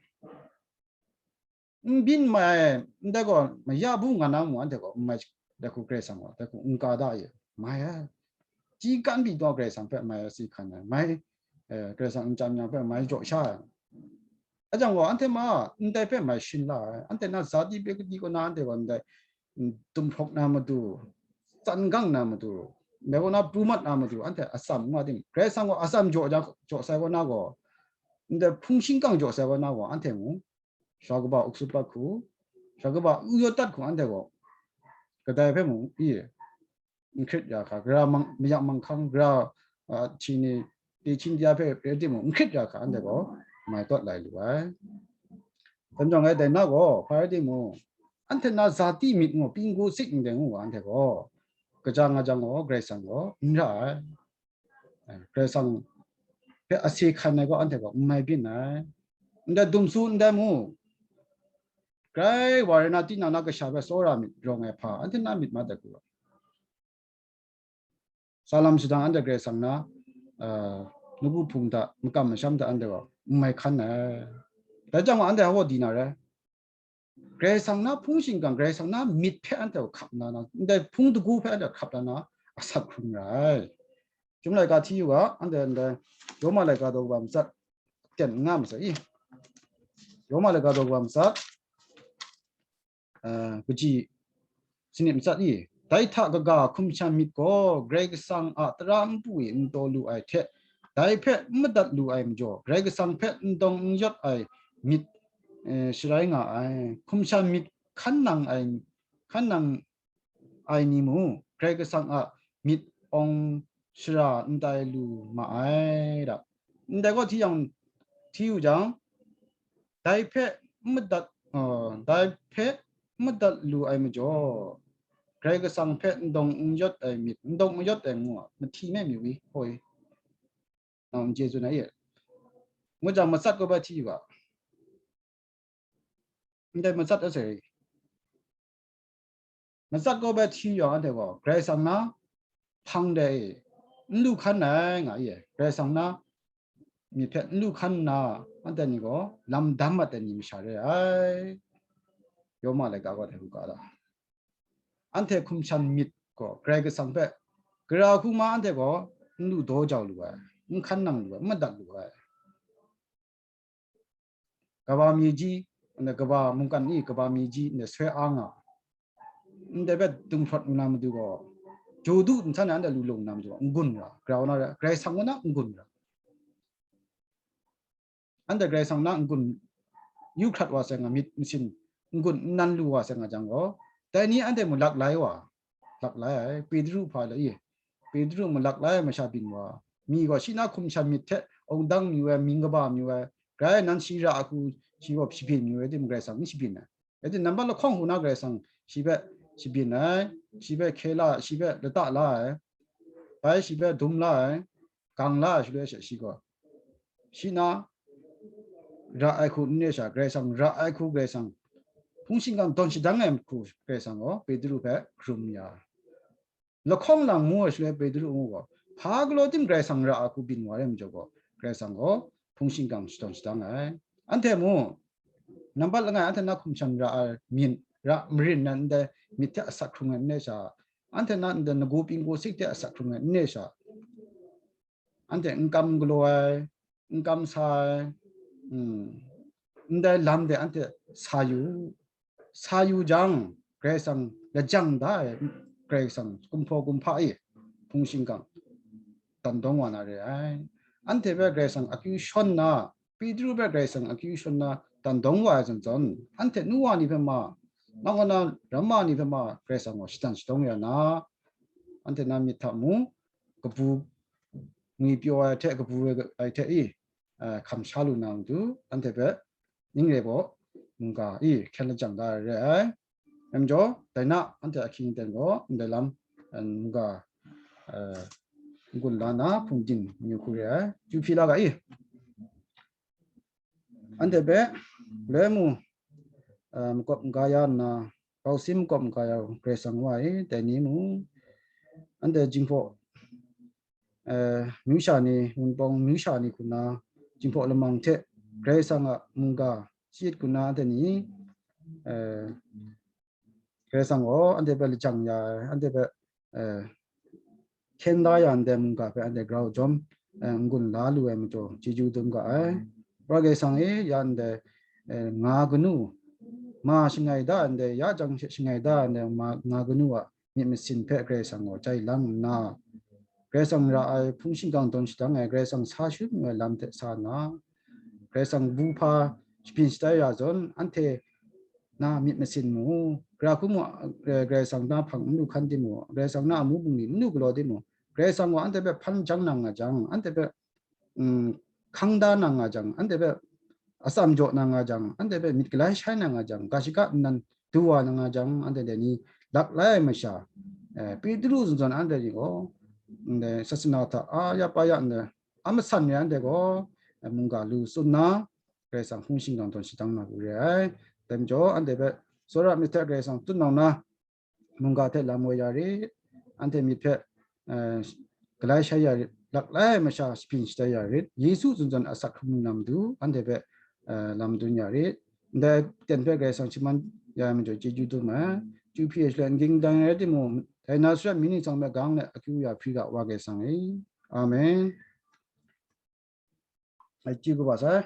N byin mai ai, ndai gaw, maya bu nga na mu, anhte gaw, n mai, dai hku Karai Kasang gaw, dai hku n ka da ye, mai ai. Ji kan pyi taw Karai Kasang hpe mai asi hkan ai, mai, eh, Karai Kasang n chyam yang hpe mai jaw sha ai. Ajang gaw, anhte ma, ndai hpe mai shin la ai, anhte na zati hpe kadi kaw na, anhte gaw, ndai, mm, tumhkawk na matu, tsan gang na matu, ndai kaw na pru mat na matu, anhte atsam nga ting, Karai Kasang gaw atsam jaw jang, jaw sai kaw na gaw, ndai hpung shingkang jaw sai kaw na gaw, anhte mung, sha kaba uksu pat hku, sha kaba u yawt dat hku anhte gaw, kadai hpe mung, i, n hkrit ya hka, gara mang, mayak manghkang, gara, a, hti ni, ti hkying di ya hpe rai timung, n hkrit ya hka, anhte gaw mai tawt lai lu ai. Dai majaw ngai dai na gaw, hpa rai timung, anhte na zati myit ngu, pinggu sik ndai ngu, anhte gaw, kaja nga jang gaw, Karai Kasang gaw n ra ai. Karai Kasang hpe ase hkan ai gaw anhte gaw n mai byin ai. Ndai dumsu ndai mu, grai wa rai na, tinang na kasha hpe tsawra myit rawng ai hpa, anhte na myit mat ai hku, sa lam shadang anhte Karai Kasang na, ah, nawku hpung hta, makam masham hta anhte gaw n mai hkan ai. Dai jang gaw anhte hpa di na rai. Karai Kasang na hpung shingkang, Karai Kasang na myit hpe anhte gaw hkap la na, ndai hpung dagu hpe anhte hkap la na, asak hkrung ra ai. Chyum laika hti yu ga, anhte ndai Roma laika daw kaba matsat ten nga masai i. Roma laika daw kaba matsat, eh, kaji sanit matsat i. Dai hta kaga hkum shan myit gaw Karai Kasang a tara npu e n taw lu ai hte, dai hpe n madat lu ai majaw, Karai Kasang hpe n dawng n yawt ai myit, eh, sharai nga ai. Hkum shan myit hkan nang ai, hkan nang ai ni mung, Karai Kasang a myit awng shara n tai lu ma ai da. Ndai gaw hti yang, hti yu jang, dai hpe n madat, uh, dai hpe n madat lu ai majaw, Karai Kasang hpe n dawng n yawt ai myit, n dawng n yawt ai ngu a, mahti me mi wi hoi. Nang n chye tsun ai e. Ngu jang, matsat gaw bai hti yu ga. Ndai matsat a sari. Matsat gaw bai hti yang anhte gaw, Karai Kasang na hpang de e, n lu hkan ai nga i e. Karai Kasang na myit hpe n lu hkan nna, anhte ni gaw lam dam mat ai ni masha re ai. Yawma laika gaw dai hku ga da. Anhte hkum shan myit gaw Karai Kasang hpe gara hku ma anhte gaw n lu daw jau lu ai, n hkan nang lu ai, n madat lu ai. Kaba miji, nde kaba mungkan ni, kaba miji, nde soi a nga. Nde hpe dung hprawt nna madu gaw, jo du nsan na nde lu lung nna madu gaw, n gun ra, grau na ra, Karai Kasang na n gun ra. Anhte Karai Kasang na n gun yu hkrat wa sai nga, myit masin n gun n nan lu wa sai nga jang gaw, dai ni anhte mu lak lai wa, lak lai ai, Petru hpa lai i, Petru mu lak lai ai masha byin wa, mi gaw shi na hkum shan myit hte, awng dang mi wai, mying kaba mi wai, grai nan shi ra ai hku, shi gaw shabyin mi wai, tim Karai Kasang n shabyin ai. Rai timung, nambat lahkawng hku na Karai Kasang shi hpe shabyin ai, shi hpe hkye la, shi hpe lata la ai, bai shi hpe dum la ai, gang la ai shaloi she shi gaw, shi na ra ai hku n re sha, Karai Kasang ra ai hku Karai Kasang, hpung shingkang dawn shadang ai hku Karai Kasang gaw Petru hpe hkrum ya ai. Lahkawng lang ngu ai shaloi Petru ngu gaw, hpa galaw tim Karai Kasang ra ai hku byin wa ai majaw gaw, Karai Kasang gaw hpung shingkang shadawn shadang ai. Anhte mu, nambat langai anhte na hkum shan ra ai myit, ra marin nan ndai myit hte asak hkrung ai n re sha, anhte na ndai nagu pinggu sik hte asak hkrung ai n re sha, anhte n kam galaw ai, n kam sa ai, mm, ndai lam de anhte sa yu, sa yu jang, Karai Kasang lajang da ai, Karai Kasang kumhpaw kumhpa e, hpung shingkang dan dawng wa na re ai. Anhte hpe Karai Kasang akyu shawn na, Petru hpe Karai Kasang akyu shawn na dan dawng wa ai zawn zawn, anhte nu wa ni hpe ma, nang kaw na ramma ni hpe ma, Karai Kasang gaw shadan shadawng ya na, anhte na myit hta mung, kabu ngwi pyaw ai hte, kabu ai hte i, eh, hkam sha lu na matu, anhte hpe ning re gaw, mungga i hkyen lajang da ai re ai. Rai majaw, dai na anhte ahkying aten gaw, ndai lam, eh, mungga, eh, n-gun la na, hpungdim mayu hku re ai. Chyu hpyi la ga i. Anhte hpe, loi mu, eh, makawp n-ga ya nna, bausim makawp n-ga ya u, Karai Kasang wa e, dai ni mung, anhte jinghpaw, eh, myu sha ni, Wunpawng myu sha ni hku na, jinghpaw lamang hte Karai Kasang a mungga shayit hku na, anhte ni, eh, Karai Kasang gaw anhte hpe lajang ya ai, anhte hpe, eh, hkyen da ya ndai mungga hpe anhte grau jawm, eh, n-gun la lu ai majaw, chyeju dum ga ai. Wa Karai Kasang e, ya ndai, eh, nga kanu, ma shangai da ndai, ya jang she shangai da ndai, ma, nga kanu a myit masin hpe Karai Kasang gaw chye lang nna, Karai Kasang ra ai hpung shingkang dawn shadang ai, Karai Kasang sa shu mu ai lam hte sa nna, Karai Kasang bu hpa shabyin shatai ya zawn, anhte na myit masin mu, gara hku mu, eh, Karai Kasang na hpang n lu hkan timung, Karai Kasang na amu bungli n lu galaw timung, Karai Kasang gaw anhte hpe hpan jang na nga jang, anhte hpe, mm, hkang da na nga jang, anhte hpe atsam jaw na nga jang, anhte hpe myit galai shai na nga jang, ga shaka nnan du wa na nga jang, anhte dai ni lak lai ai masha, eh, Petru zawn zawn anhte ni gaw, ndai sasana hta a ya pa ya ndai a masan re anhte gaw, eh, mungga lu tsun na, Karai Kasang hpung shingkang dawn shadang na hku re ai. Dai majaw, anhte hpe tsawra myit hte Karai Kasang tutnawng na, mungga hte lam woi ya rit, anhte myit hpe, eh, galai shai ya rit, lak lai ai masha shabyin shatai ya rit, Yesu zawn zawn asak hkrum lu na matu, anhte hpe, eh, lam dun ya rit, ndai aten hpe Karai Kasang shaman ya ai majaw chyeju dum ai. Chyu hpyi ai shaloi n ging dang ai rai timung, dai na sha myi ni tsang hpe gang let akyu ya hpri ga, Wa Karai Kasang e. Amen. Ai, chyeju kaba sai.